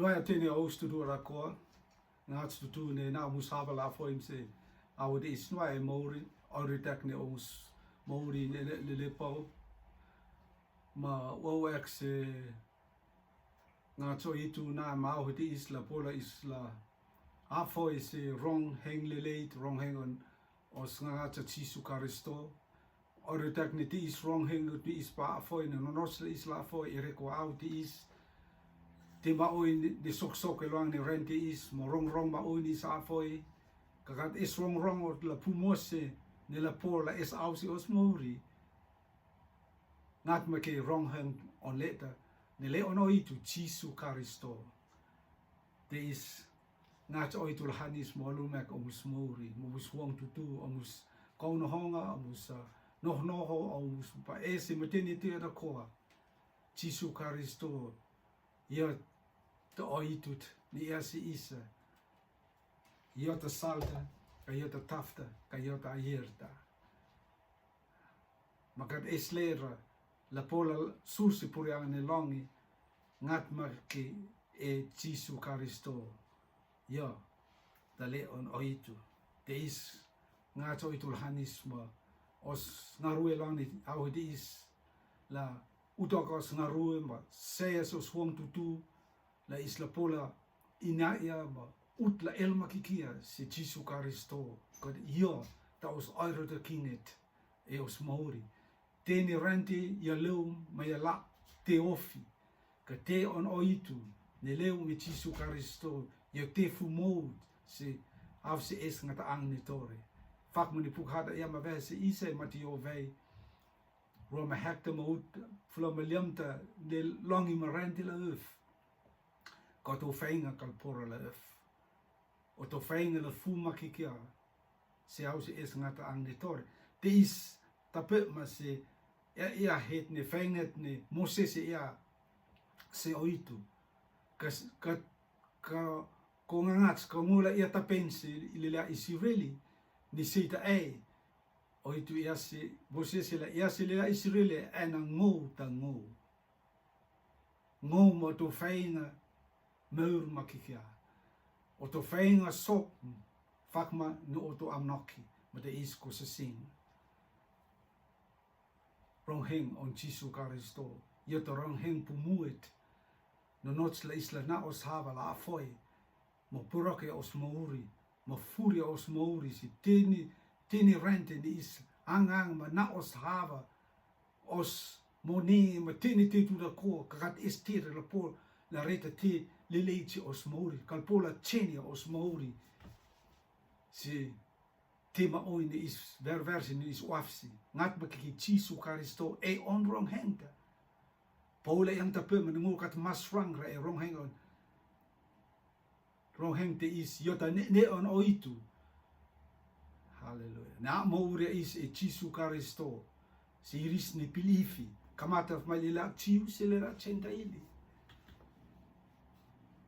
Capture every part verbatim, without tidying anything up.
Nua e tene o us tutu ra koa, nga tutu ne na mus hava la foi mse. Au de is nua e mauri, ori tak ne o mus mauri ne le le pau. Ma o ek se nga cho itu na ma o de is la pola is la. A foi se wrong hang le leit, wrong hang on os nga cha Jisu Karisto. Ori tak ni ti is wrong hang ni is pa foi ni no nos le is la foi e reko au ti is. Ti ma oi ni sok sok e luang ni ren ti is, mo wrong wrong ma oi ni sa foi. Kakat is wrong wrong o la pu mose, ni la pola is au si os mauri. Ngat ma ke wrong hang on leta, ni le on o itu Jisu Karisto. Ti is, nga cha o itu la hanis mo lumek o mus mauri, mo mus wang tutu, o mus kau no honga, o mus, ah, noh noho, o mus pa ese, ma teni te ada koa. Jisu Karisto, ia ta o itu t, ni ia si isa. Ia ta salta, ka ia ta tafta, ka ia ta ayerta. Ma kat eslera, la pola sur si puriang ni longi, ngat ma ke e Jisu Karisto. Ia, ta le on o itu. Te is, nga cha o itu la hanis ma. Os ngarue longi, au de is. La utok os ngarue ma. Seas os wang tutu. La is la pola ina ia ma. Ut la el ma kikia, si Jisu Karisto. Kat ia, ta os airo ta kinget. E os mauri. Te ni rante ia leu ma ia la te ofi. Ka te on o itu, ni leu me Jisu Karisto, ia te fu mout, si, au si es nga ta ang ni tore. Fak ma ni puk hada ia ma ve si isa ma ti o vei. Rua ma hek ta ma ut, fula ma liam ta, ni longi ma rante la uf. Ka to fenga kal pora la uf. O to fenga la fu ma kikia. Se au se es nga ta ang ni tore. Te is ta pe ma se ia, ia het ne fenget ne Moses ia se o itu. Ka, ka, ka ko nga ngat ka ngula ia ta pen se i le la Israeli ni se ta e. O itu ia se Moses la ia se le la Israeli e na ngo ta ngo. Ngo mo to fenga meur ma kikia. O to fenga sok fak ma no o to amnoki ma te is ko sesing. Wrong hang on Jisu Karisto. Ia to wrong hang pumuet. No nots la is la na os hava la foi. Mo purake os mauri. Mo furia os mauri si teni, teni rente ni is ang ang ma na os hava. Os moni ma teni te tu da ko, kakat estir la pol, la reta te, lelei chi os mauri, kal pola chenia os mauri. Si te ma oi ni is ver versi ni is wafsi. Ngat ma kiki Jisu Karisto e on wrong hang ta. Paula yang ta pe ma ngu kat mas wrong ra e wrong hang on. Wrong hang te is, ia ta ne, ne on o itu. Haleluia. Na mo uria is e Jisu Karisto. Si iris ni pilifi. Kamata mai le la Jiu, se le la Gentile.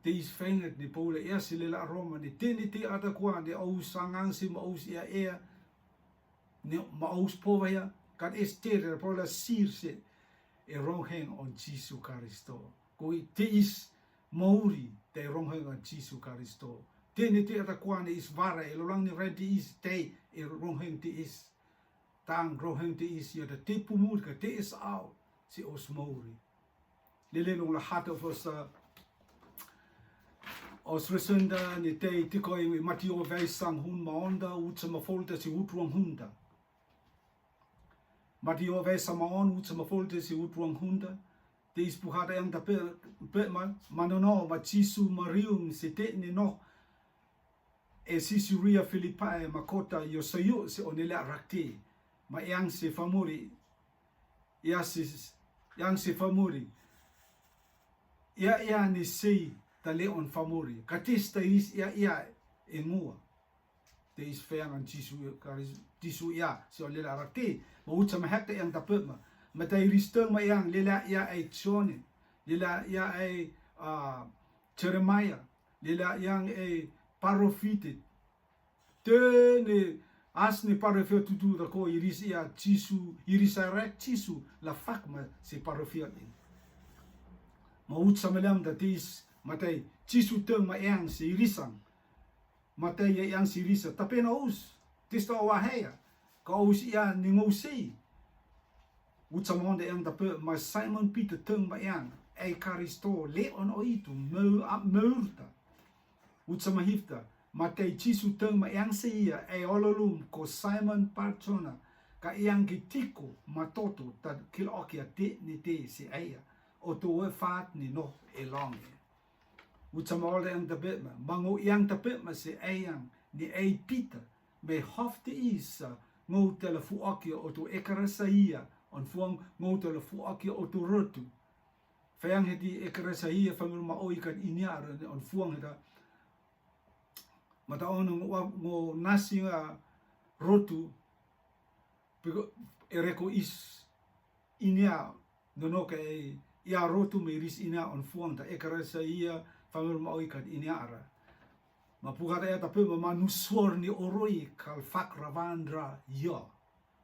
Te is fenget ni Paula ia se le la Roma ni teni te ata kua ni au sangang si ma aus ia ia. Ni ma aus pova ia. Kan estere Paula sir se. E wrong hang on Jisu Karisto. Ko i te is mauri te wrong hang on Jisu Karisto. Te ni te ata kua ni is vara e lolang ni ren te is te e wrong hang te is. Tang wrong hang te is ia te pumur ka te is au si os mauri. Lele long la hata fosa os resenda ni te tiko i Matio vei sang hun ma onda ut sama folta si ut wrong hunda. Matio vei sama on ut sama folta si ut wrong hunda. Te is puhata yang ta pe, pe ma, ma no no, ma Jisu ma rium si te ni no. E Caesarea Philippi ma kota yo sayo se onele rakti. Ma yang se famuri. Ia si, yang se famuri. Ia ia ni sei ta le on famuri. Katista is ia ia e ngua. Te is feangan Jisu, Jisu ia se onele rakti. Ma ucha ma hekta yang ta pe ma. Ma ta iristeng ma yang lela ia e Jone. Lela ia e, ah, Jeremiah. Lela yang e parofite. Te ne as ne parofia tutu da ko iris ia Jisu, iris a rek Jisu la fak ma se parofia in. Ma ut sama lam da te is Matai Jisu tâng ma iang si risan. Matai ia iang si risa: Tapena ous, testa o waheia, ka ous ia ni ngousei. Utsama onda iang ta pe ma Simon Peter tâng ma iang: Ei Karisito, le on oitu, meu a meurta. Utsama hifta: Matai Jisu tâng ma iang si ia: Ei olalum, ko Simon Bar-jona, ka iang ki tiko ma toto, ta kil okia te ni te si eia, o to we fat ni no e longe. Utsama ola iang ta pe ma: Mangou iang ta pe ma si ei iang ni ei Pita, me hof te isa ngou tela fu okia o to ekarasa ia, on fuang ngou tela fu okia o to rotu. Faiang heti ekarasa ia famil ma oi kat inia ara on fuang heta. Mata ono ngou nasi nga rotu. Piko ereko is inia nonoka e ia rotu me iris inia on fuang ta ekarasa ia famil ma oi kat inia ara. Ma pukata ia ta pe ma, ma nusuar ni oroi kal fak ravandra ia.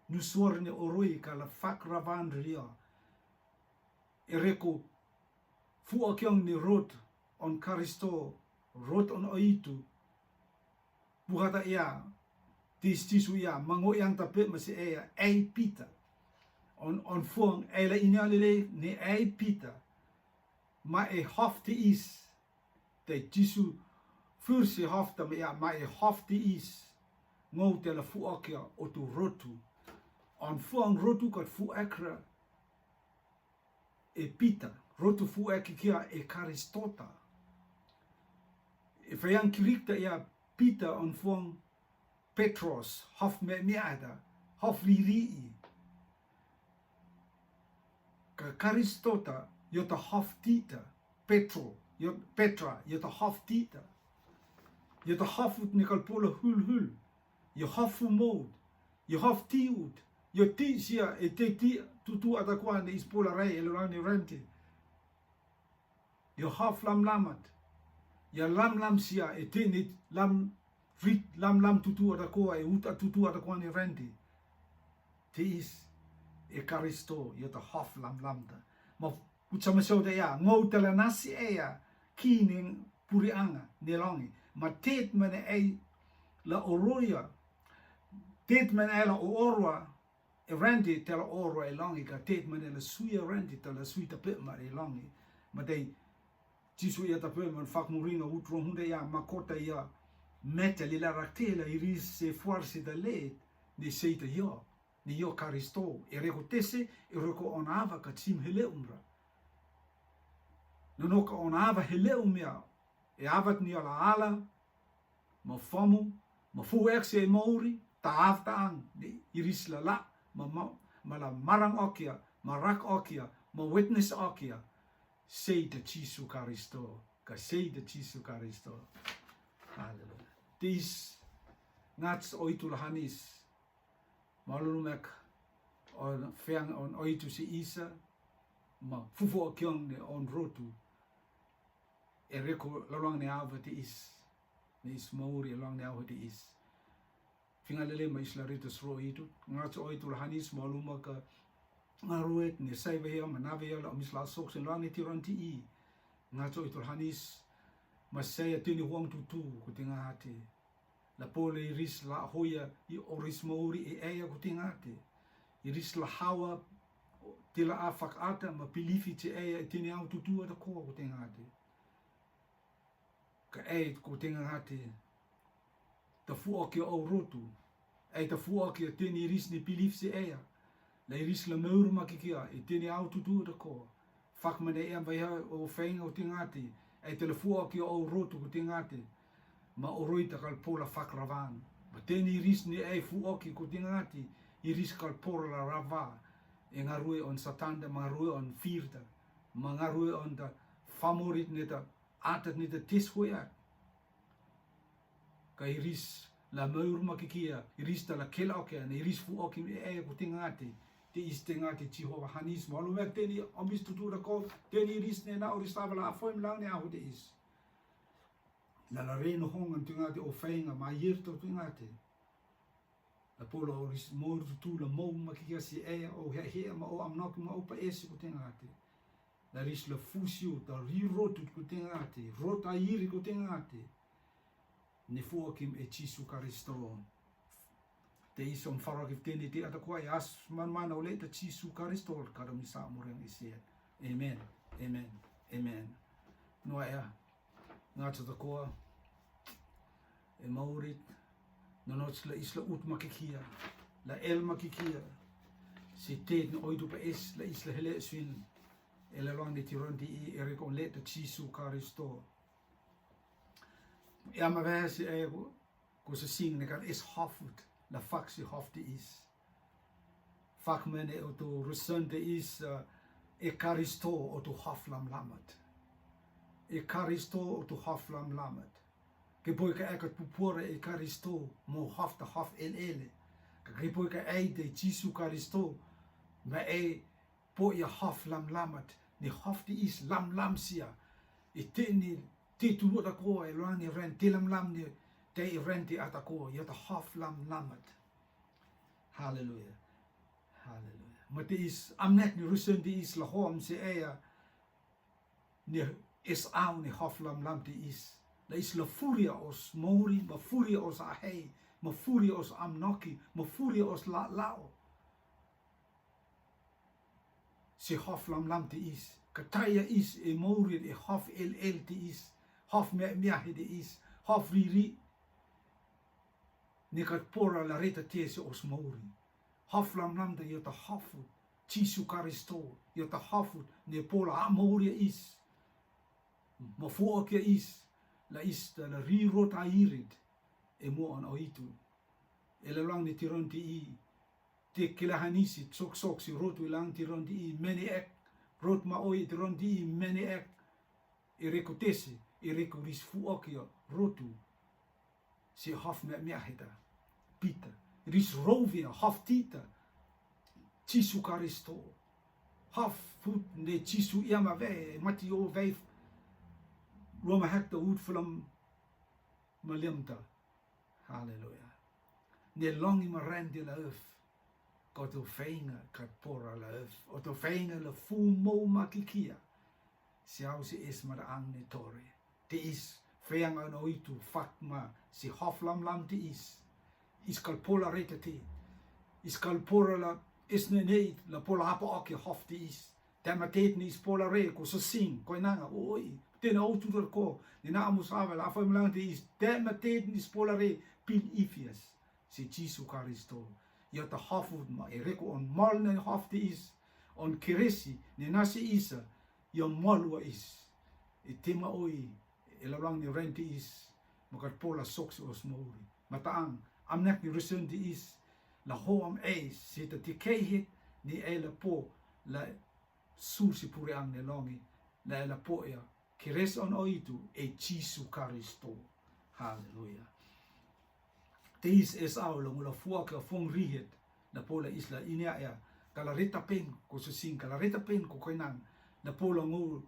Nusuar ni oroi kal fak ravandra ia. Ereko fu okiong ni rot on Karisito, rot on oitu. Pukata ia, tis Jisu ia: Mangou iang ta pe ma si eia: Ei Pita. On, on fuang ei la inia lele ni ei Pita, ma e hof te is. Te Jisu fur si hof ta ma ia: Ma e hof te is ngou tela fu okia o to rotu. On fuang rotu kat fu ekra e Pita, rotu fu eki kia e Karisito ta. E faiang kirik ta ia Pita on fuang Petros, hof me miada, hof riri'i. Ka Karisito ta, io ta hof tita, Petro, io Petra, io ta hof tita. Io ta hof ut ni kal pola hulhul, io hof fu mout, io hof ti ut, io ti sia e te ti tutu ata kua ni is pola rai e lorang ni rente. Io hof lamlamat, io lamlam sia e te ni lam rit lamlam tutu ata kua e uta tutu ata kua ni rente. Te is e Karisito, io ta hof lamlam ta. Ma utsama sio ta ia, ngou tela nasi eia ki ni purianga ni longi. Ma tet mane ei la oroia, tet mane ei la oroa e rente tela oroa e longi, ka tet mane la sui e rente tela sui ta pe ma e longi. Matai Jisu ia ta pe ma fak muringa ut ro hunde ia ma kota ia meta lila rakte la iris se fuarsi ta let ni sei ta io. Ni io Karisito, ereko tese, ereko ona ava ka tim hele umra. Nonoka ona ava hele umia, e avat ni ala ala, ma famu, ma fu eksi e mauri, ta av ta ang, ni iris la la, ma, ma, ma la marang okia, ma rak okia, ma witness okia, sei ta Jisu Karisito, ka sei ta Jisu Karisito. Haleluya. Tis, ngats oitu la hanis, Malulu mek on feang on oitu si isa, ma fufo kiong ni on rotu. Ereko laluang ni ava ti is, ni is mauri laluang ni ava ti is. Finga lele ma is la ritus ro itu, ngats oitu la hanis maluma ka ngaruet ni sai vehia ma na vehia la mis la sok sin laluang ni tiran ti i. Ngats oitu la hanis, ma sai a tini huang tutu, ku tinga hati. La pole iris la hoia i oris mauri e eia ku tingate. Iris la hawa ti la afak ata ma pilifi ti eia e tini au tutu ata koa ku tingate. Ka ei ku tingate. Ta fu oki au rotu. Ei ta fu oki a tini iris ni pilif si eia. La iris la meur ma kikia, e tini au tutu ata koa. Fak mane e am vai ha o feng o tingati, e tele fu oki o rotu ku tingati. Ma o roi ta kal pola fak ravan. Ma teni iris ni e fu oki ku tingati, iris kal pola rava. E ngarue on satanda, ma ngarue on firta. Ma ngarue on ta famorit neta, atat neta tis hueat. Ka iris la meur ma kikia, iris ta la kel oke, na iris fu oki e ku tingati. Te is tingati Jehova hanis mo. Alu mek teni omis tutu da ko, teni iris ne na oris tava la afoim lang ne ahu te is. La la reno hong an tingati o fenga ma yer to tingati. La pola oris mor tutu la mo ma kikia si e o he he ma o am nok ma o pa esi ku tingati. Laris la fusiu ta ri rotu ko tengate, rota iri ko tengate. Ne fuakim e Jisu Kariston. Te isom farakif tene te ata koa e as man man ole ta Jisu Kariston kada misa muriang isiet. Amen. Amen. Amen. Noa ea. Nga ta koa. E maurit. Nonots la isla ut makikia. La el makikia. Si tet no oidu pa es la isla hele swin. E la luang ni tiron di i e rek on le ta Jisu Kariston. E ama vesi e ku, ku se sing ne kan es hofut, la fak si hof di is. Fak mene o tu rusun di is, e Karisto o tu hof lam lamat. E Karisto o tu hof lam lamat. Ke boi ka e ka pupore e Karisto mo hof ta hof el ele. Ka ke boi ka e de Jisu Karisto ma e po ia hof lam lamat, ni hof di is lam lam sia. I te ni te tu ta ko e luang ni ren te lam lam ni te i ren te ata ko ia ta hof lam lamat. Haleluya. Haleluya. Ma te is amnek ni rusun di is la hom se ea ni es au ni hof lam lam te is. La is la furia os mauri, ma furia os ahei, ma furia os amnoki, ma furia os la lao. Si hof lam lam te is, ka taia is e mauri e hof el el te is, hof mia mia he de is, hof riri. Ni ka pora la reta te si os mauri. Hof lam lam te ia ta hofut, Jisu Karisto, ia ta hofut, ne pola a mauri is. Ma fuo kia is, la is ta la ri rota irit, e mo an oitu. E la luang ni tiron ti i, te kila hanisi, sok sok si rotu i lang tiron ti i, meni ek, rot ma oi tiron ti i, meni ek, e reku tesi, e reku ris fuo kia, rotu. Si hof mia mia heta, pita, ris rovia, hof tita, Jisu Karisto, hof fut ne Jisu ia ma ve, mati o ve, roma hekta ut fulam, ma liamta. Haleluya. Ne longi ma rendi la uf. Ko tu feinga ka pora la uf. O tu feinga la fu mo ma kikia. Si au si is ma da ang ne tore. Te is feang an oitu fak ma si hof lam lam te is. Is kal pola reta te. Is kal pora la is ne ne la pola apa oki hof te is. Te ma tet ni is pola re ko so sing, ko inanga, oi, te na otu tar ko, ni na amu sava, la fai mlang te is, te ma tet ni is pola re, pil ifias, si Jisu Karisto. Ia ta hafut ma, e reko on mal ne haf te is, on keresi, ni na si isa, ia mal wa is. E te ma oi, e la lang ni ren te is, ma kat pola sok si os mauri. Ma ta ang, am nek ni resen te is, la ho am e, si ta ti kei hit, ni e la po, la sur si pure ang ne longi, la e la po ia, keres on oitu, e Jisu Karisto. Haleluya. Te is es au la ngula fua ka fong rihet, la pola isla inia ia, ka la reta pen, ko susing, ka la reta pen, ko koinan, la pola ngul,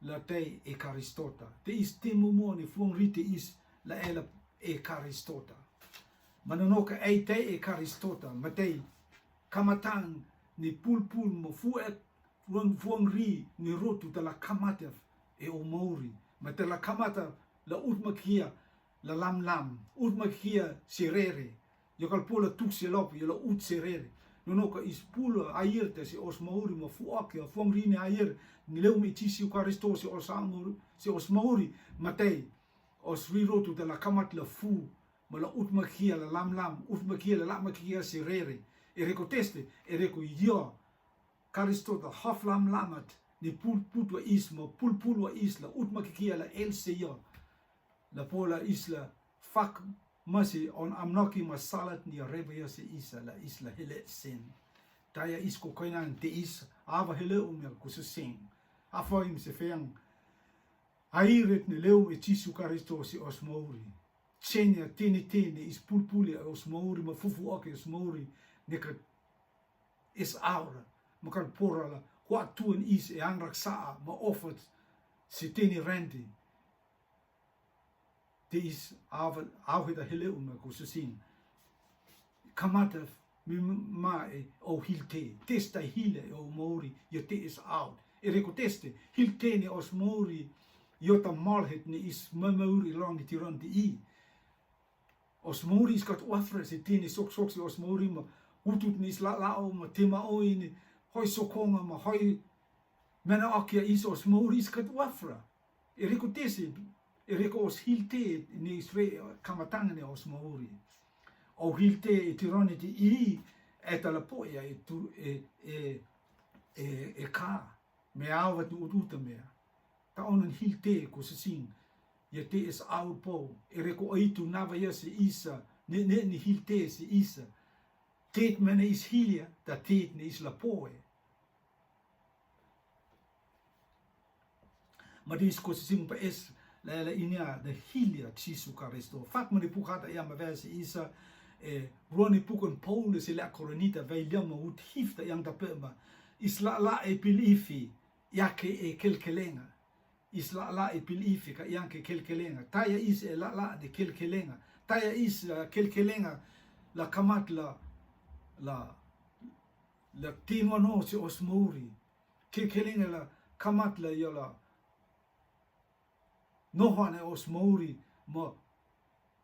la tei e Karistota. Te is te mumo ni fuang ri te is la e la e Karistota. Manonoka ei tei e Karistota, ma tei kamatang ni pulpul mo fuek fuang, fuang ri ni rotu ta la kamata e o mauri. Ma ta la kamata la utmakia la lamlam, utmakia serere. Ia kal pola tuk se lop, ia la ut serere. Nonoka is pula air te si os mauri ma fuak ia fuang rini air ni leu mi Jisu Karisto si os mauri, si os mauri, ma tei os ri rotu ta la kamat la fu, ma la utmakia la lamlam, utmakia la lamakia serere. E reko teste, e reko ia Karistota haf lamlamat, ni pulput wa is ma pulpul wa is la utmakikia la el se ia. La pola isla fak masi on amnoki ma salat ni reba ia se isa la isla hele sen. Taya is ko koinan te is ava hele umel kususin. Afa im se feang. Airet ne leu e Jisu Karisto si os mauri. Senya tini tini is pulpuli os mauri ma fufu ake os mauri. Ne ka is aura. Ma kal pora la. Kua tuan is e angrak saa ma ofat. Si tini rendi. Te is aval, au hita hele uma ko susin. Kamata mi ma e o hilte, testa hile e o mauri, ia te is out. E reko teste, hilte ni os mauri, iota malhet ni is mamauri long ni tiran ti i. Os mauri is kat wafra si tini sok sok si os mauri ma utut ni is la lao ma tema oi ni hoi sokonga ma hoi mena akia is os mauri is kat wafra. E reko teste, e reko os hilte ni is re kamatanga ni os mauri. O hilte e tiran ti i e tala poia e tu e e e e ka. Me awa tu ututa mea. Ta onan hilte ko sasing. Ia te es au po. E reko aitu nava ia se isa. Ne ne ni hilte se isa. Tet mena is hilia, ta tet ne is la poe. Ma dis ko sasing pa es la la inia da hilia Jisu Karisto. Fak ma ni pukata ia ma vea se isa. E ruani pukon Paulus i la Korinita vei lia ma ut hifta yang ta pe ma. Is la la e pilifi, ia ke e kelkelenga. Is la la e pilifi ka yang ke kelkelenga. Taya is e la la de kelkelenga. Taya is la kelkelenga la kamat la la la tino no se os mauri. Kelkelenga la kamat la ia la nohane os mauri ma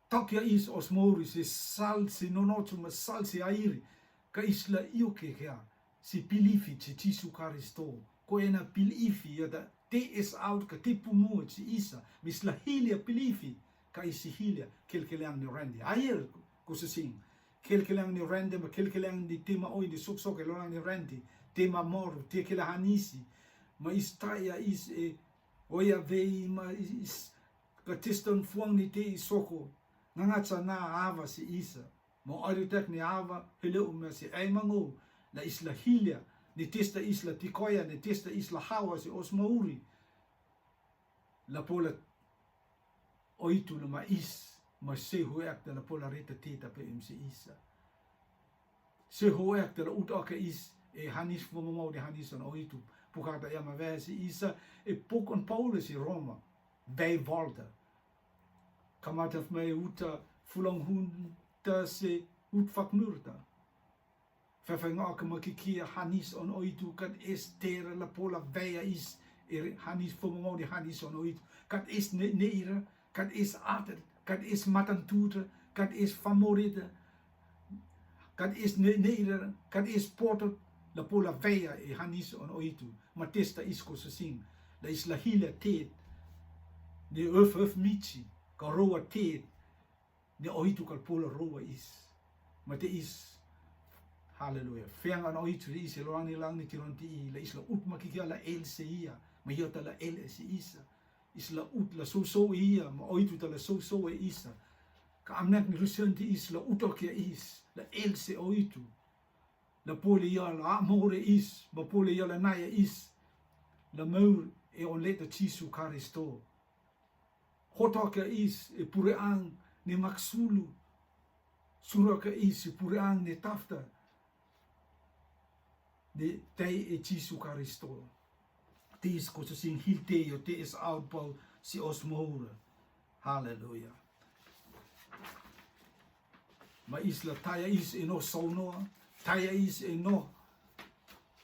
takia is os mauri se sal se nonotu ma sal se airi. Ka is la io ke kea se pilifi se Jisu Karisto. Ko ena pilifi ia da te es out ka te pumu se isa. Mis la hilia pilifi ka is hilia kelkeleang ni rendi. Ayer ko sasing. Kelkeleang ni rendi ma kelkeleang ni tema oi ni sok sok e lolang ni rendi. Tema moru, te kela hanisi. Ma is taya is e Oia vei ma is ka teston fuang ni te i soko, ngangacha na ava si isa. Mo aritek ni ava, hele uma si ai mango, la is la hilia, ni testa is la tikoya, ni testa is la hawa si os mauri. La pola oitu la ma is, ma se hueak da la pola reta teta pe im si isa. Se hueak da la ut ake is, e hanis fo mamau de hanis on oitu. Pukata ia ma vea si isa, e pukon Paulus i Roma, vei volta. Kamata fmai uta fulang hunta se ut faknurta. Fefenga ake ma kikia hanis on oitu kat es tera la pola vea is, e hanis fo mamau de hanis on oitu. Kat es ne, neira, kat es atel, kat es matantuta, kat es famorita, kat es ne, neira, kat es potot, la pola vea e hanis on oitu, ma testa is ko sasing, la is la hila tet, ne öf öf michi, ka roa tet, ne oitu kal pola roa is, ma te is, haleluya, feang an oitu is, e lolang ni lang ni tiron ti i, la is la ut ma kikia la el se ia, ma iota la el e se isa, is la ut la soso ia, ma oitu ta la soso e isa. Ka amnek ni rusian ti is la ut okia is, la el se oitu. La pole ia la amore is, ma pole ia la naya is. La maur e on leta Jisu Karisto. Hot okia is, e pure ang, ne maksulu. Sura ka is, e pure ang, ne tafta. De tei e Jisu Karisto. Te is ko sasing hilte io te is aut pau si os moura. Haleluya. Ma is la taya is e no saunoa, taya is e no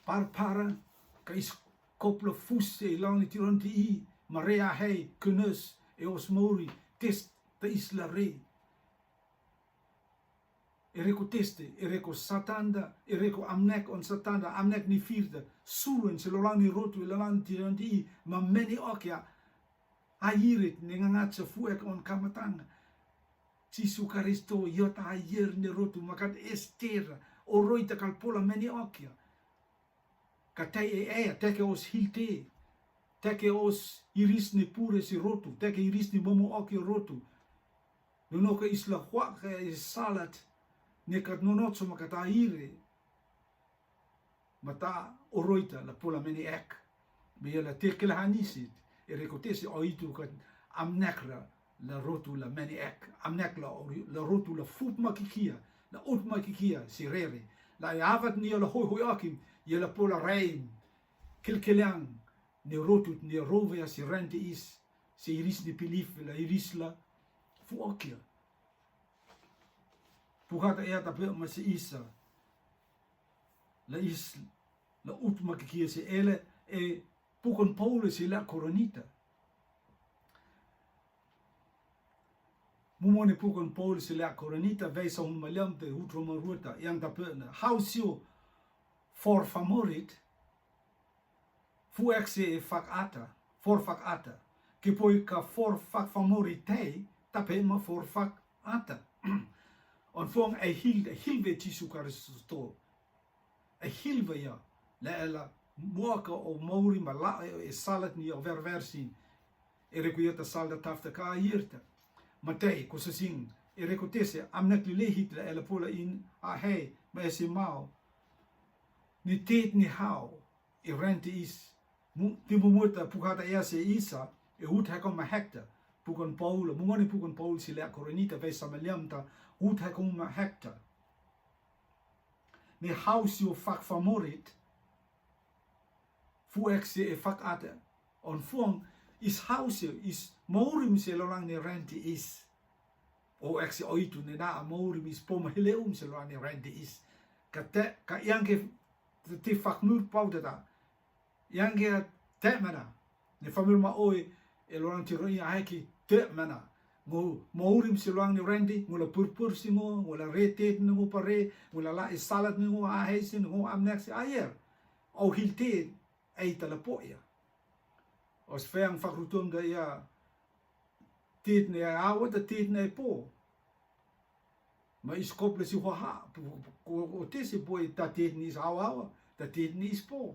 parpara, ka is kopla fus e lang ni tiron ti i, ma rea hei, kunus, e os mouri, testa is la rei. E reko teste, e reko satanda, e reko amnek on satanda, amnek ni firda, suren se lolang ni rotu, e lolang ni tiran ti i, ma meni okia, airet, ne ngangacha fuek on kamatanga. Jisu Karisto, iota aier ne rotu, ma kat es tera, oroita kal pola meni okia. Ka tei e ea, teke os hilte, teke os iris ni pure si rotu, teke iris ni momo oki rotu. Nono ka is la huak ka is salat, ne kat nonocho ma kat aire, ma ta oroita la pola meni ek. Bia la teke la hanisit, e reko tese oitu kat amnek ra, la rotu la meni ek, amnek la ori, la rotu la fup ma kikia, la ut ma kikia, si rere, la e avat ni la hoi hoi akim, ia la pola reim, kilkiliang, ni rotut, ni rovea si rente is, si iris ni pilif, la iris la fu okia. Pukata e ata pe ma si isa, la is, la ut ma kikia si ele, e Pukon Paul si la Korinita. Mumoni pukon Paul si la Korinita, vei sahun maliam te hut roma ruta, yang ta pena. Hau sio for famorit, fu ek se e fak ata, for fak ata. Ke poi ka for fak famorit tei, ta pe ma for fak ata. On fong e hil, e hil ve Jisu Karisto. E hil ve ia, la ela moka o mauri ma la e, e salat ni o ver versin. E reko ia ta salda tafta ka airta. Matei, ko sa sing, e reko tese, amnek lilehit la ela pola in, a hei, ma ese mau. Ni tet ni hau, e renti is. Mu, ti mumuta pukata ia se isa, e ut heko ma hekta. Pukon Paula, mumoni pukon Paul si la Korinita, vei sa maliam ta, ut heko ma hekta. Ni hau sio fak famorit, fu ek se e fak ata. On fong, is hau sio, is mauri mi se lolang ni renti is. O ek se oitu ni na a mauri mi is po ma hele um se lolang ni renti is. Ka te, ka yang ke ti fak mur pau te ta. Yang ke te mana. Ni famil ma oi, e lolang tiro i a heki te mana. Ngo mauri mi se lolang ni renti, ngo la purpur si ngo, ngo la re tet ni ngo pa re, ngo la la e salat ni ngo a hei si ngo amnek si ayer. Au hil tet, ei ta la po ia. Os feang fak rutum da ia tet ni awa, ta tet ni po. Ma is kop la si hoa ha, pu-, pu-, o te si po i ta tet ni is awa awa, ta tet ni is po.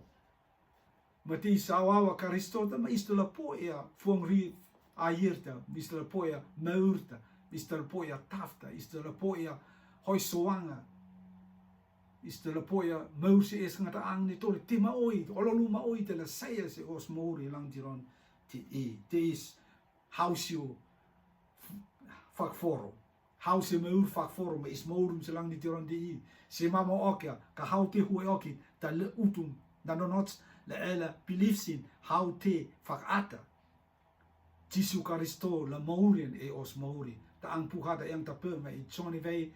Ma te is awa awa Karisto ta, ma is ta la po ia fuang ri ayer ta, ma is ta la po ia maur ta, ma is ta la po ia tafta, is ta la po ia hoi soanga, is ta la po ia maur si es ngata ang ni tole, te ma oi, ololu ma oi te la saia se os mauri lang tiron, te i, te is, hau sio f-, fak foro. Hau se maur fak foro, ma is maur mi se lang ni tiron te i. Se mama okia, ka hau te hue oki, ta le utum, na no nots, la ela, belief sin, hau te fak ata. Jisu Karisto la maurian e os mauri. Ta ang pukata yang ta pe ma i Johnny vei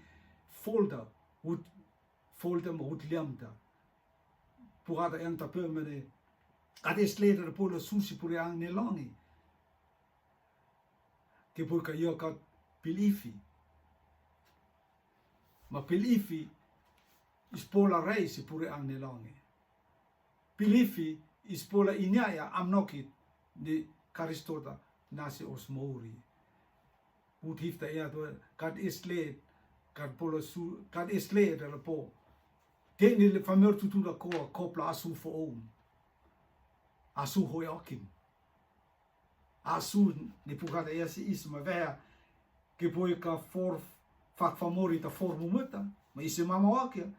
folder, ut folder ma ut liam ta. Pukata yang ta pe ma ne. Kat es le ta pola susi puri ang ne longi. Ke pur ka io ka pilifi. Ma pilifi is pola rei si puri ang ne longi. Pilifi is pola inya ia amnokit ni Karisto ta na se os mauri. Ut hifta ia tu, kat es le, kat pola su, kat es le da la po. Te ni le famer tutu da ko, kopla asu fo om. Asu hoi okim. Asu ni pukata ia si is ma vea, ke poi ka for fak famori ta for mumeta, ma ise mama wakia,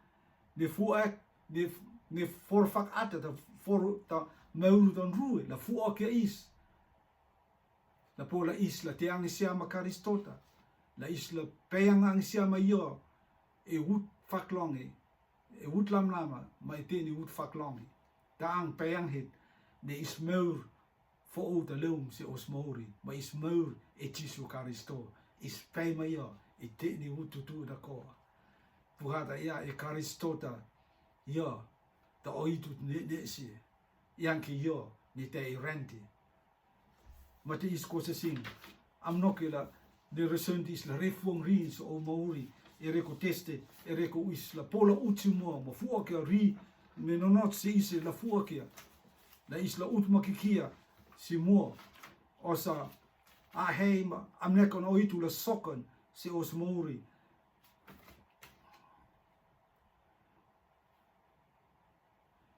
ni fu ek, ni, ni for fak ata ta for ta meuru ta nrue, la fu okia is. La po la is la te ang isia ma Karistota, la is la peang ang isia ma io, e ut fak longi, e ut lamlama, ma e teni ut fak longi. Ta ang peang het, ne is meur, fo uta leum se os mauri, ma is meur e Jisu Karisto, is pei ma io, e teni ut tutu da koa. Pukata ia e Karistota, io, ta oitut ne, ne si, yang ki io, ni te i renti. Ma te is kosa sing. Amnoki la, ne resenti is la refuang ri so o mauri, e reko teste, e reko is la pola uti mua, ma fuakia ri, ne nonot se is la fuakia. La is la ut makikia, si mua, osa, a hei ma, amnekon oitu la sokan, se os mauri.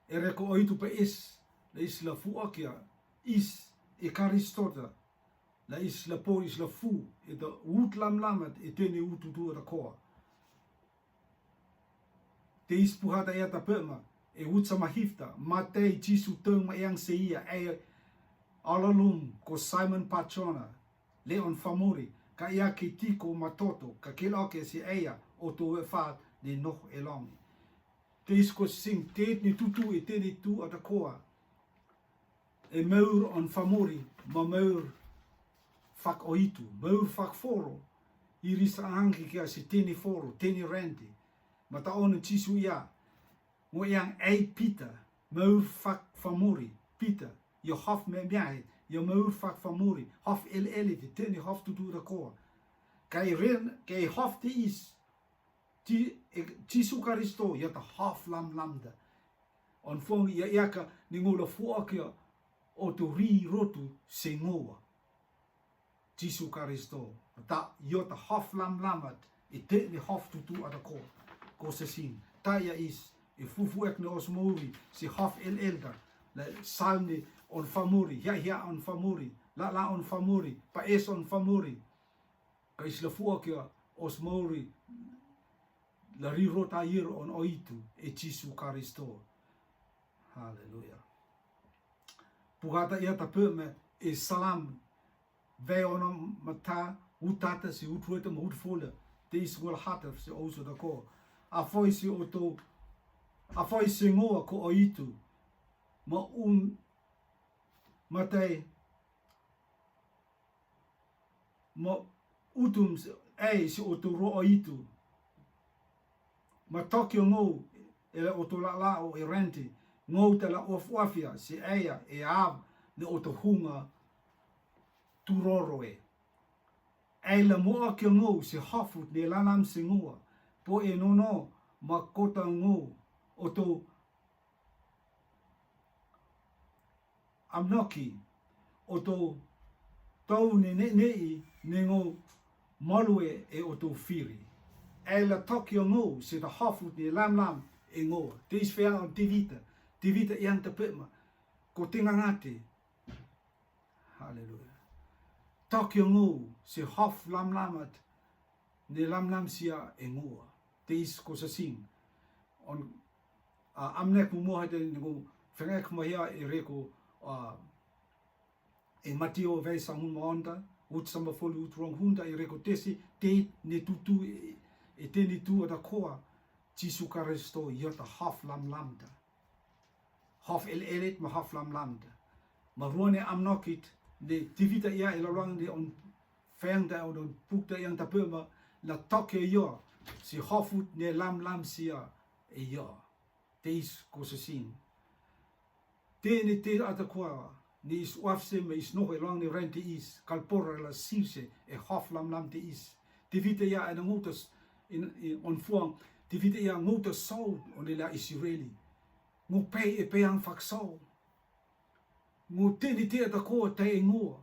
E reko oitu pe is, la is la fuakia, is, e Karistota, la is la po is la fu, e ta ut lamlamat, e teni ut tutu ta koa. Te is puhata e ta pema, e ut sama hifta, ma te Jisu teng ma yang se ia, e alalum ko Simon Pachona, le on famori, ka ia ki tiko ma toto, ka kiloke si eia, o to e fat, ne noh e longi. Te is ko sing, te ni tutu e te ni tu ata koa. E meur on famori, ma meur fak oitu, meur fak foro, iris angi kia si teni foro, teni renti. Ma ta on Jisu ia, ngo yang ei Pita, meur fak famori, Pita. ia haf memiahi, ia maur fakfamuri, haf ele'ele te teni haf tutu takoa. Kai ren, kai haf te is, Ji-, e, Jisu Karisto, ia ta haf lamlamda. On fong ia ia ka ni ngula fuakia o to ri rotu se ngoa. Jisu Karisto. Ta, ia ta haf lamlamat, e te ni haf tutu ada ko. Ko se sin. Ta ia is, e fufu ek ni os mauri, se haf ele'elda. La sal ni on famuri, hia hia on famuri, la la on famuri, pa es on famuri. Ka is la fuakia os mauri, la ri rota ir on oitu, e Jisu Karisto. Haleluia. Pugata ia ta pe me e salam, ve ona mata, utata se utrueta ma utfola, te is ngol hata se ouso da ko. A foi se oto, a foi se ngoa ko oitu, ma um, matai, ma utum se, ei se oto ro oitu. Ma tokio ngou, e la oto la la o e renti, ngou te la of ofia, se eia, e av, ne oto hunga, turoro e. Ei la mo akio ngou, se hafut, ne lanam se ngoa, po e nono, ma kota ngou, oto amnoki, oto tau ne ne nei, ne ngou malue e oto firi. Ei la tokio ngou, se ta hafut ne lamlam e ngou. Te is fea on tivita, tivita iang ta pema, ko tenga ngate. Haleluia. Tokio ngou, se haf lamlamat, ne lamlam sia e ngoa. Te is ko sa sing. On, a, amnek mo mo hate ne ngou, fengek mo hia e reko, a, e Matio vei sangun ma onda, ut samba foli ut rong hunda e reko tesi, te ne tutu e, e te ne tu ada koa, Jisu Karisto, ia ta haf lamlamda. Haf ele'ele ma haf lamlamda. Ma ruane amnokit, ne tivita ia e laluang ne on feng da on pukta iang ta pema, la tokio ia, se hafut ne lamlam sia e ia. Te is ko se sin. Te ne te ada koa, ne is wafse ma is noho e luang ne ren te is, kalpora la sirse, e haf lamlam te is. Tivita ia e na ngutas, in, in, on fuang, tivita ia ngutas sau, on e la Israeli. Ngu pei e pei ang fak sau. Ngu te ne te ada koa te e ngua.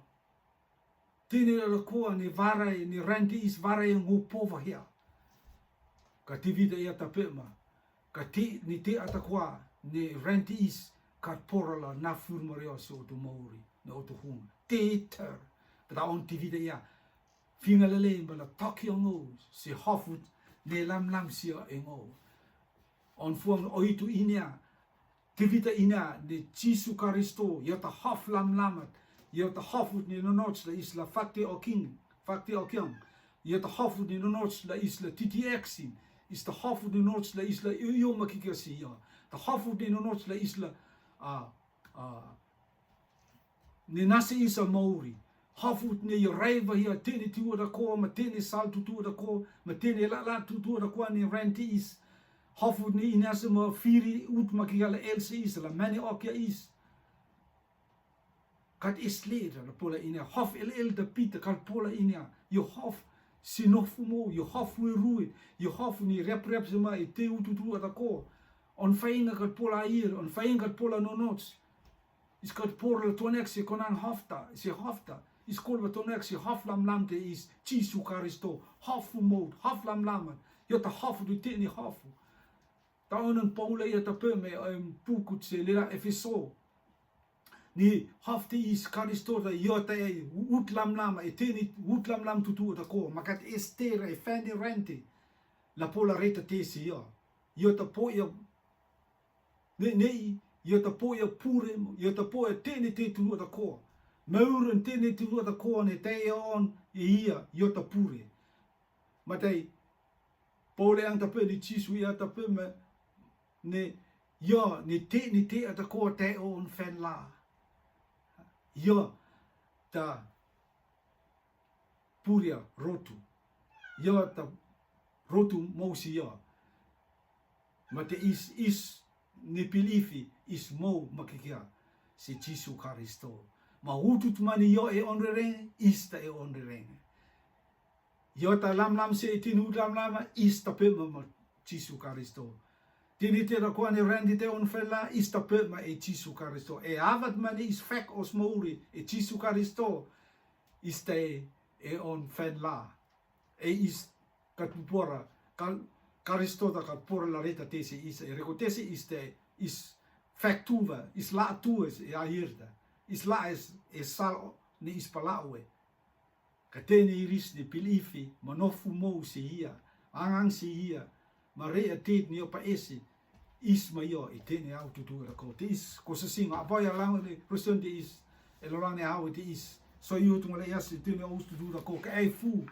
Te ne la koa ne varai, ne ren te is varai ngu pova hia. Ka tivita ia ta pema. Ka te ne te ada koa ne ren te is ka pora la na fur mario se oto mauri, ne oto hunga. Te ter. Ka ta on tivita ia. Finga lele ba la tokio ngou, se hafut, ne lamlam sia e ngou. On fuang oitu inia, tivita inia, ne Jisu Karisto, ia ta haf lamlamat, ia ta hafut ne nonots la is la fakte oking, fakte okiang, ia ta hafut ne nonots la is la titi eksin, is ta hafut ne nonots la is la io io makikasi ia, ta hafut ne nonots la is la, a, a, ne nase isa mauri. Hafut ne ia raiva hia te ne tiu ada koa, ma te ne sal tutu ada koa, ma te ne la la tutu ada koa ne ren te is. Hafut ne inase ma firi ut makikala el se is, la mane okia is. Kat is leda la pola inia, haf el el da pita kal pola inia, ia haf sinofu mo, ia haf we rue, ia haf ni rep rep se ma e te ututu ada koa. On fainga kal pola ir, on fainga kal pola nonots. Is kat por la tonek se konang hafta, se hafta. Is kol ba tonek se haf lamlam te is Jisu Karisto, hafu mout, haf lamlaman. Ia ta hafu du te ni hafu. Ta onan Paula ia ta peme, em, pukut se lela Efeso. Ni haf te is Karisto ta ia ta e ut lamlama, e te ni ut lamlam tutu ta ko, makat estere, e fende rente. La pola reta te se ia. Ia ta po ia Ne, nei, ia ta po ia pure mo, ia ta po ia te ne te tulua ta koa. Meuren te ne tulua ta koa ne te ia on, e ia, ia ta pure. Matai, Paul e ang ta pe ni Jisu ia ta pe me, ne, ia, ne te, ne te a ta koa te on fen la. Ia, ta, puria rotu. Ia ta rotu mousi ia. Ma te is, is ni pilifi, is mou makikia. se Jisu Karisto. Ma hutut mani io e onrerenge, ista e onrerenge. Io ta lamlam se e tini hut lamlama, ista pe ma, ma Jisu Karisto. Tini te rakoa ne rendi te onfenla, ista pe ma e Jisu Karisto. E havat mani is fek os mauri, e Jisu Karisto. Ista e, e onfenla. E is katpupora, ka, Karisto ta katpupora la reta tesi is, e reko tesi is te, is fek tuva, is la tues, e ahirta. Is la es, e sal, ne is palawe. Ka tene iris ne pilifi, ma nofu mou se ia, angang se ia, ma re a tit ni opa esi, is ma io, e tene au tutu ra ko. Te is, ko sa sing, a boy a lang le, person te is, e lo lang ne au te is. So io tu ngale yas, e tene au tutu ra ko, ka ai fu,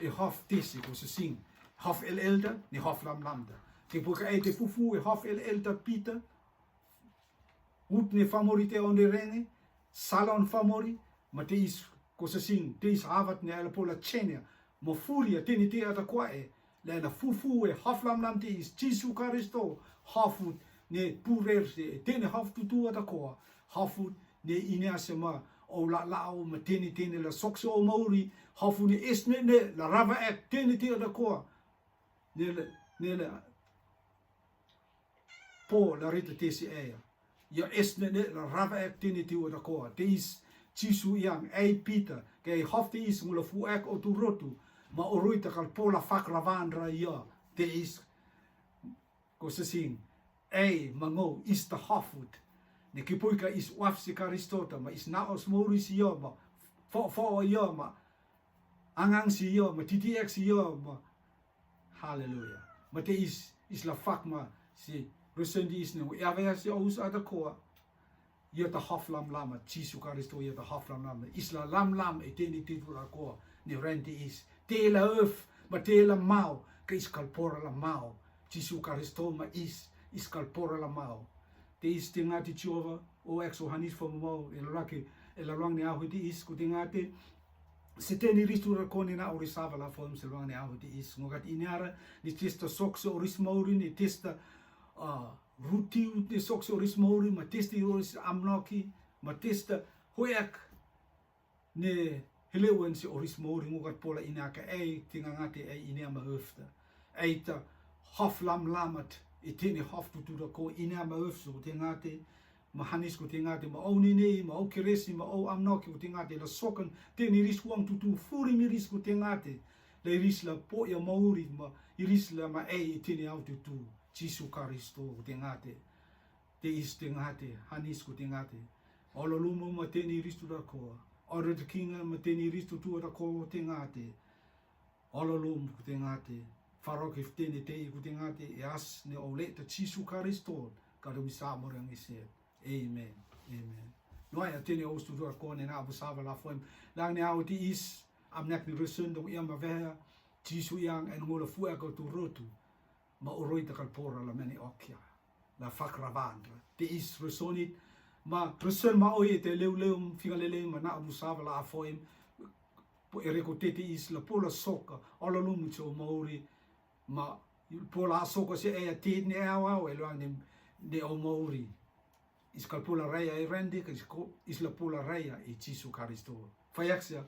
e hof tesi, ko sa sing, hof el elder, ni hof lam lamda. Te po ka ai te fu fu, e hof el elder Peter, ut ne famori te onde renge, salon famori, ma te is, ko sa sing, te is havat ne ala pola chenia, ma furia, tene te ata kwae, la la fu fu e hof lam lam te is Jisu Karisto, hofut ne purer se, tene hof tutu ata koa, hofut ne ine ase ma, o la la o ma tene tene la sokse o mauri, hofut ne esne ne la rava ek, tene te ata koa, ne la, ne la, po la rita tesi ea. Ia esne ne la rava ek tene te ua da koa. Te is Jisu iang ei Peter, ke ei hof te is ngula fu ek o tu rotu, ma o roi ta kal po la fak ravan ra ia. Te is, ko sa sing, ei ma ngou is ta hofut. Ne ki pui ka is waf si Karisto ta, ma is na os mouris ia, ma fo fo ia, ma angang si ia, ma titi ek si ia, ma Haleluya. Ma te is, is la fak ma si, resen di is ne, ia vea si aus ata koa. Ia ta hof lam lama, Jisu Karisto, ia ta hof lam lama. Is la lam lam e teni titu la koa, ne ren te is. Te la öf, ma te la mau, ke is kalpora la mau. Jisu Karisto ma is, is kalpora la mau. Te is te ngati Jehova, o ek so hanis fo mau, e la laki, e la luang ne ahu te is, ku te ngati, se teni ristu ra koni na oris ava la foim se luang ne ahu te is. Ngo kat ini ara, ni testa sok se oris mauri, ni testa, ah, rutiu, ni sok se oris mauri, ma testa i oris amnoki, ma testa hoyak, ne hele wen se oris mauri, ngo kat pola ini aka ei, tinga ngati ei ini ama öfta. Ei ta, hof lam lamat, i teni hof tutu ra ko, ini ama öfta, tinga ngati, ma hanis ku te ngati, ma au nini, ma au keresi, ma au amnoki ku te ngati, la sokan, teni ris wang tutu, furi mi ris ku te ngati, la iris la po ia mauri, ma iris la ma ei, i teni au tutu, Jisu Karisto ku te ngati, te is te ngati, hanis ku te ngati, olo lumo ma teni ris tu ra ko, oro te kinga ma teni ris tutu ra ko te ngati, Olo lum ku te ngati, faro ki ftene te i ku te ngati, e as ne o le ta Jisu Karisto, ka do mi sa mo rang ise. Amen. Amen. No ai a tene o studio a kone na abu sava la foim. Lang ne au ti is, am nek ni resun dong iam ma veha, Jisu iang en ngola fu e ko tu rotu, ma oroi ta kalpora la meni okia. La fak ravan ra. Te is resonit, ma resun ma oi e te leu leu, finga leleu, ma na abu sava la foim, po e reko te te is la po la soka, o la lumu cho mauri, ma po la soka se e a te ne awa, e luang ne, ne o mauri. Is kal po la raya e rende, ka is ko, is la po la raya e Jisu Karisto. Fayaksia,